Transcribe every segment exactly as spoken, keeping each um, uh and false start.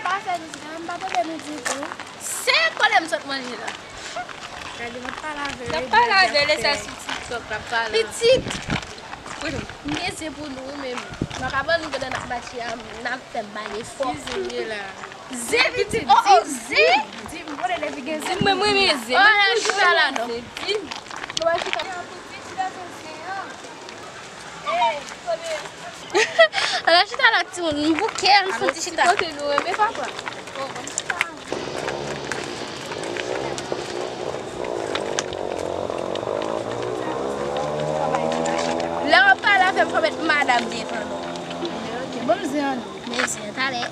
Pase nou di, m pa tande nou ditou. Se kòlè m sot manje la. Gade, m ap pale avè l. N ap pale avè l, e sa sou TikTok l ap pale. Pitit! M gen zen pou nou, wi, men m pa ka ban nou pandan n ap mache a, n ap fè m pale fò. Ki zen ye la? Zen, pitit, oh, oh, zen? Di, m konnen lè fi gen zen. Mwen, mwen, men zen. Oh, la chita la, non. Di. Nou va chita. Ala chita la, timoun, m bouke, ann fouti chita. Kote nou renmen papa. Lè w ap pale avè m, fò w met madam devan non. Ok, ban m zen an non. Men zen an talè.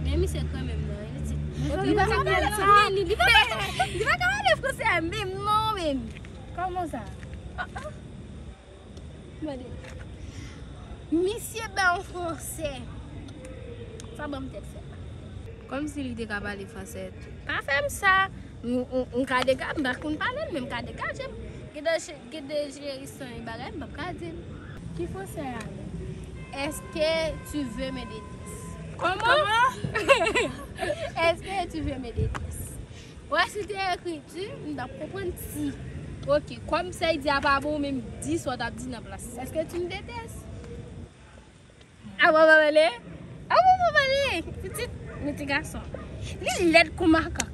Men misye kanmenm nan, li di. Li pa ka pale franse, li pa ka, li pa ka pale franse a menm non, menm. Kòman sa? Mande. Misye ba yon franse. Sa ban m tèt fè. Kòmsi li te ka pale franse tou. Pa fè m sa. M, m, m ka dega-, m pa konn pale l, men m ka degaje m. Gen de, gen de jeristan e bagay, m p ap ka di l. Ki franse a menm? Est-ce que tu veux me déteste? Comment? Comment? Est-ce que tu veux me déteste? Wè, si te ekri tu, m t ap konprann ti. Ok, kòm sa y di a pa bon, men m di sa w t ap di nan plas. Est-ce que tu me détestes? Avan m ap pale? Avan m ap pale? Pitit, men ti gason. Li lèd kou makak.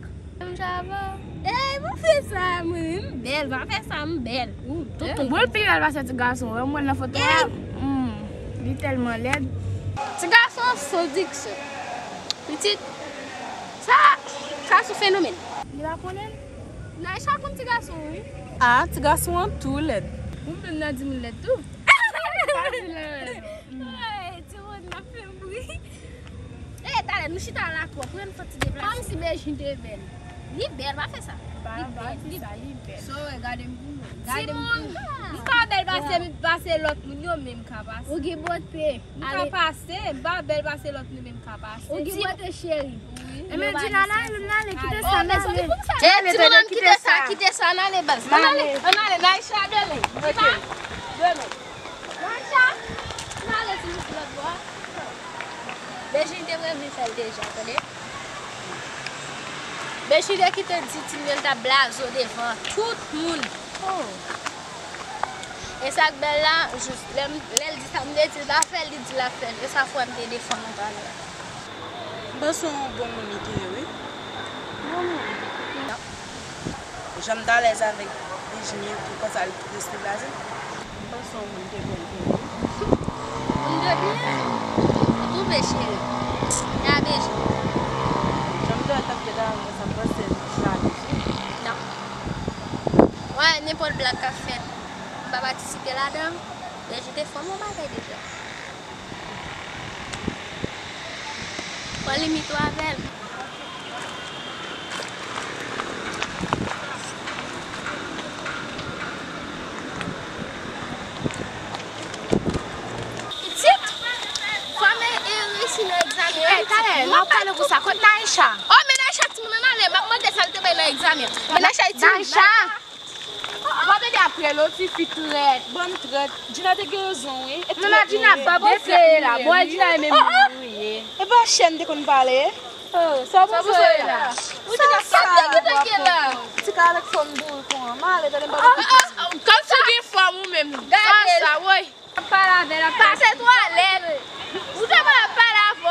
Ey, pa fè sa, mwen, m bèl, pa fè sa, m bèl. Bon, l pi bèl pase ti gason, wè mwen nan foto a. Hmm, li tèlman lèd. Ti gason san diksyon. Pitit, sa, sa se fenomèn. Li pa konnen l? Naisha konn ti gason, wi. Ah, ti gason an tou lèd. Ou menm nan di moun lèd tou. Pa di lèd. Ay, timoun nan fè m ri. Eh, talè, nou chita la twòp, pran fò ti deplase. Kòmsi Bejin te bèl. Li bèl, pa fè sa. Li bèl, li bèl. So, gade m pou mwen. Gade m pou mwen. M pa bèl pase, pase lòt moun yo, men m ka pase. Ou gen bote. M ka pase, m pa bèl pase lòt moun, men m ka pase. Ou gen bote, cheri. Wi. Ebyen, Djina, n ale, n ale, kite sa, n ale. Eh, timoun, kite sa, kite sa, n ale, baz. N ale, n ale, Naisha, dele. Djina, dele. Naisha, n ale, ti lòt bò. Bejin te prevni fè l deja, tande. Bejin te kite di timoun t ap blaze w devan tout moun. Oh. E sa k bèl la, jis lè m, lè l di sa m te di l pa fè l, li di l ap fè l. E sa fè m te defann ou pale a. M panse w yon bon moun li te ye, wi. Bon moun. Jan m t alèz avèk Bejin ye, pou konsa l reste blaze. M panse w moun te bèl, bèl. Moun de byen. Ou twouve, cheri. Ya Bejin. Jan m te wè l t ap fèt avan mwen, sa m panse l blaze. Non. Wè, nenpòt blag k ap fèt, m pa patisipe ladan. Bejin te fè m yon bagay deja. Pran limit ou avè l. Pitit, fò m e reyisi nan egzamen an. Ey, talè, n ap pale konsa, kot Naisha? Oh, men Naisha timoun an ale, m ap mande sa l te bay nan egzamen an. Men Naisha timoun. Naisha! W ap ede ap rele yon ti fi trèt, bann trèt. Djina te gen rezon, wi. E trèt nou ye. Non, non, Djina, pa panse la. Bon, Djina e menm nou ye. E pa chèn te konn pale. Oh, sa w panse w ye la? Sa, sa, sa te gen la? Ti ka avèk fòm bourik ou an. M ale, tande m pa gen kout. Kòmsi w gen fòm ou menm. Gade sa, woy. Ap pale avè l, ap pale. Pase twalèt. Ou te mwen ap pale avè w.